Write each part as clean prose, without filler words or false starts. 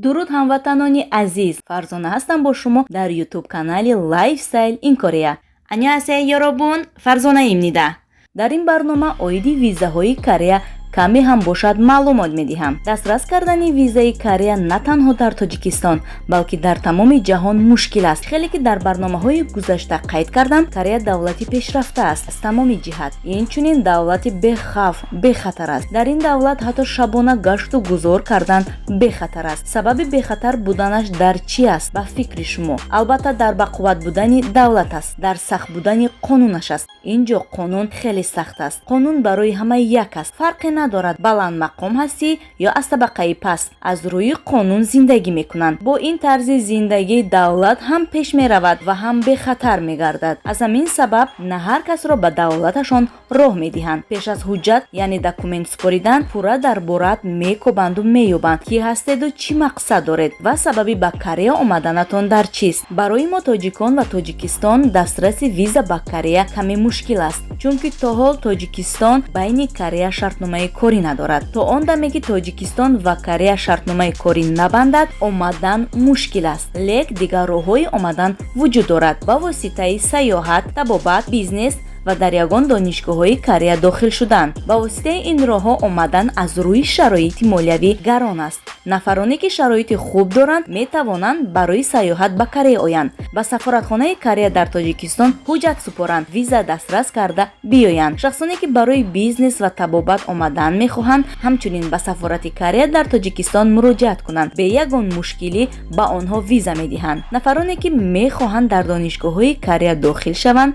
Дуруд, ҳамватанони азиз! Фарзона ҳастам бо шумо дар Ютуб канали Lifestyle in Korea. 안녕하세요, 여러분. Фарзона입니다. Дар ин барнома оиди визаҳои Корея каме ҳам бошад маълумот медиҳам. Дастрас кардани визаи Корея на танҳо дар Тоҷикистон, балки дар тамоми ҷаҳон мушкил аст. Хеле ки дар барномаҳои гузашта қайд кардам, Корея давлати пешрафта аст аз тамоми ҷиҳат, инчунин давлати бехавф, бехатар аст. Дар ин давлат ҳатто шабона гашту гузор кардан бехатар аст. Сабаби бехатар буданаш дар чӣ аст, ба фикри шумо? Албатта, дар бақувват будани давлат аст, дар сахт будани қонунаш аст. Ин ҷо қонун хеле сахт аст. Қонун барои ҳама як аст, фарқе надорад, баландмақом ҳастӣ ё аз табақаи паст, аз рӯи қонун зиндагӣ мекунанд. Бо ин тарзи зиндагӣ давлат ҳам пеш меравад ва ҳам бехатар мегардад. Аз ҳамин сабаб на ҳар касро ба давлаташон роҳ медиҳанд. Пеш аз ҳуҷҷат, яъне документ супоридан, пурра дар бораат мекобанду меёбанд, ки ҳастеду чӣ мақсад доред ва сабаби ба Корея омаданатон дар чист. Барои мо, тоҷикон ва Тоҷикистон, дастраси виза ба Корея каме мушкил аст, чунки то ҳол Тоҷикистон байни Корея шартномаи корӣ надорад. То он даме ки Тоҷикистон ва Корея шартномаи корӣ набандад, омадан мушкил аст. Лек дигар роҳҳои омадан вуҷуд дорад: ба воситаи сайёҳат, табобат, бизнес ва дар ягон донишгоҳҳои Корея дохил шудан. Ба воситаи ин роҳҳо омадан аз рӯи шароити молиявӣ гарон аст. Нафароне ки шароити хуб доранд, метавонанд барои сайёҳат ба Корея оянд, ба сафоратхонаи Корея дар Тоҷикистон ҳуҷҷат супоранд, виза дастрас карда биёянд. Шахсоне ки барои бизнес ва табобат омадан мехоҳанд, ҳамчунин ба сафорати Корея дар Тоҷикистон муроҷиат кунанд, бе ягон мушкилӣ ба онҳо виза медиҳанд. Нафароне ки мехоҳанд дар донишгоҳҳои Корея дохил шаванд,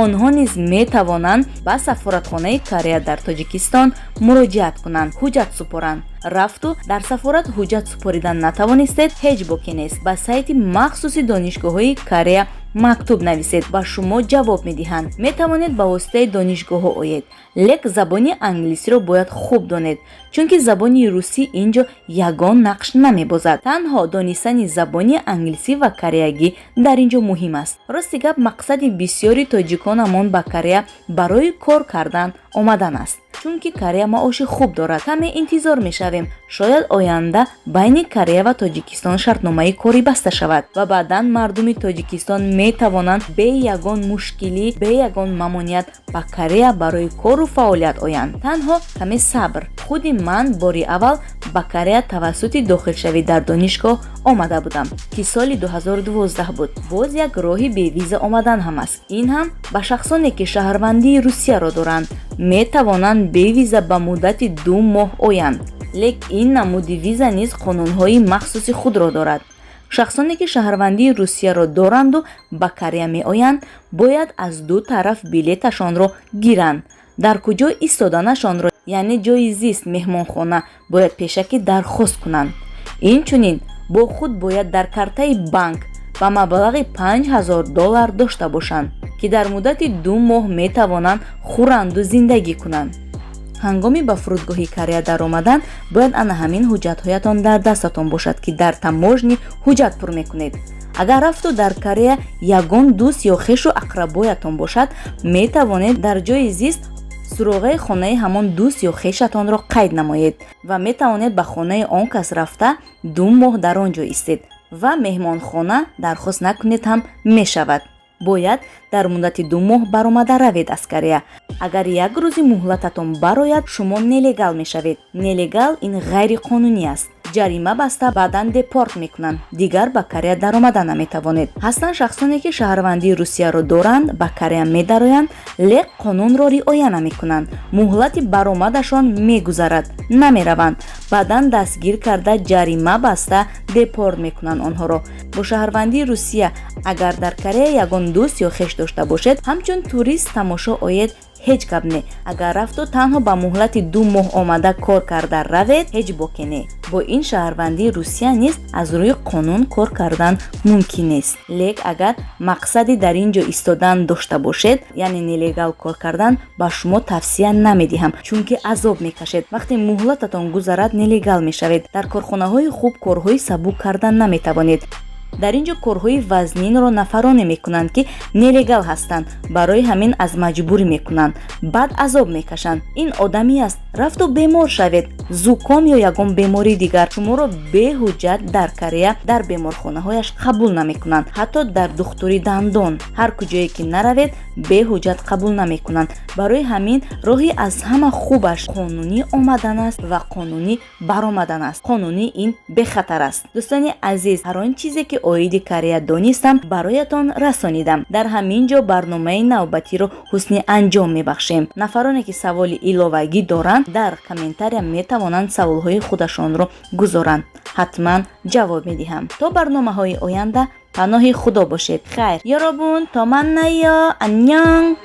онҳо низ метавонанд ба сафоратхонаи Корея дар Тоҷикистон муроҷиат кунанд, ҳуҷҷат супоранд. Рафту дар сафорат ҳуҷҷат супоридан натавонистед, ҳеҷ боке нест, ба сайти махсуси донишгоҳҳои Корея мактуб нависед, ба шумо ҷавоб медиҳанд. Метавонед ба воситаи донишгоҳҳо оед, лек забони англисиро бояд хуб донед, чунки забони русӣ ин ҷо ягон нақш намебозад. Танҳо донистани забони англисӣ ва кореягӣ дар ин ҷо муҳим аст. Рости гап, мақсади бисёри тоҷиконамон ба Корея барои кор кардан омадан аст, чунки Корея маоши хуб дорад. Каме интизор мешавем, шояд оянда байни Корея ва Тоҷикистон шартномаи корӣ баста шавад ва баъдан мардуми Тоҷикистон метавонанд бе ягон мушкилӣ, бе ягон мамоният ба Корея барои кору фаъолият оянд. Танҳо каме сабр. Худи ман бори аввал ба Корея тавассути дохилшавӣ дар донишгоҳ омада будам, ки соли 2012 буд. Боз як роҳи бевиза омадан ҳам аст. Ин ҳам ба шахсоне ки шаҳрвандии Русияро доранд, метавонанд бевиза ба муддати 2 моҳ оянд. Лек ин намуди виза низ қонунҳои махсуси худро дорад. Шахсоне ки шаҳрвандии Русияро доранду ба Корея меоянд, бояд аз ду тараф билеташонро гиранд, дар куҷо истоданашонро, яъне ҷои зист, меҳмонхона, бояд пешакӣ дархост кунанд. Инчунин бо худ бояд дар картаи банк ба маблағи 5000 доллар дошта бошанд, ки дар муддати 2 моҳ метавонанд хӯранду зиндагӣ кунанд. Ҳангоми ба фурудгоҳи Корея даромадан бояд ана ҳамин ҳуҷҷатҳоятон дар дастатон бошад, ки дар таможня ҳуҷҷат пур мекунед. Агар рафту дар Корея ягон дӯст ё хешу ақрабоятон бошад, метавонед дар ҷои зист суроғаи хонаи ҳамон дӯст ё хешатонро қайд намоед ва метавонед ба хонаи он кас рафта, 2 моҳ дар он ҷо истед ва меҳмонхона дархост накунед ҳам мешавад. Бояд дар муддати 2 моҳ баромада равед аз Корея. Агар як рӯзи муҳлататон барояд, шумо нелегал мешавед. Нелегал ин ғайриқонунӣ аст, ҷарима баста, баъдан депорт мекунанд, дигар ба Корея даромада наметавонед. Ҳастанд шахсоне ки шаҳрвандии Русияро доранд, ба Корея медароянд, лек қонунро риоя намекунанд. Муҳлати баромадашон мегузарад, намераванд, баъдан дастгир карда, ҷарима баста, депорт мекунанд онҳоро. Бо шаҳрвандии Русия агар дар Корея ягон дӯст ё хеш дошта бошед, ҳамчун турист тамошо оед, ҳеҷ гап не. Агар рафту танҳо ба муҳлати 2 моҳ омада, кор карда равед, ҳеҷ боке не. Бо ин шаҳрвандии Русия низ аз рӯи қонун кор кардан мумкин нест. Лек агар мақсади дар ин ҷо истодан дошта бошед, яъне нелегал кор кардан, ба шумо тавсия намедиҳам, чунки азоб мекашед. Вақте муҳлататон гузарад, нелегал мешавед, дар корхонаҳои хуб корҳои сабук кардан наметавонед. Дар ин ҷо корҳои вазнинро нафароне мекунанд, ки нелегал ҳастанд. Барои ҳамин аз маҷбурӣ мекунанд, баъд азоб мекашанд. Ин одамӣ аст. Рафту бемор шавед. Зуком ё ягон бемории дигар, шуморо беҳуҷҷат дар Корея дар беморхонаҳояш қабул намекунанд. Ҳатто дар духтури дандон, ҳар куҷое ки наравед, беҳуҷҷат қабул намекунанд. Барои ҳамин роҳи аз ҳама хубаш қонунӣ омадан аст ва қонунӣ баромадан аст. Қонунӣ ин бехатар аст. Дӯстони азиз, ҳар он чизе ки оиди Корея донистам, бароятон расонидам. Дар ҳамин ҷо барномаи навбатиро ҳусни анҷом мебахшем. Нафароне ки саволи иловагӣ доранд, дар комментария метавонанд саволҳои худашонро гузоранд, ҳатман ҷавоб медиҳам. То барномаҳои оянда паноҳи Худо бошед. Хайр, 여러분, 또 만나요. 안녕.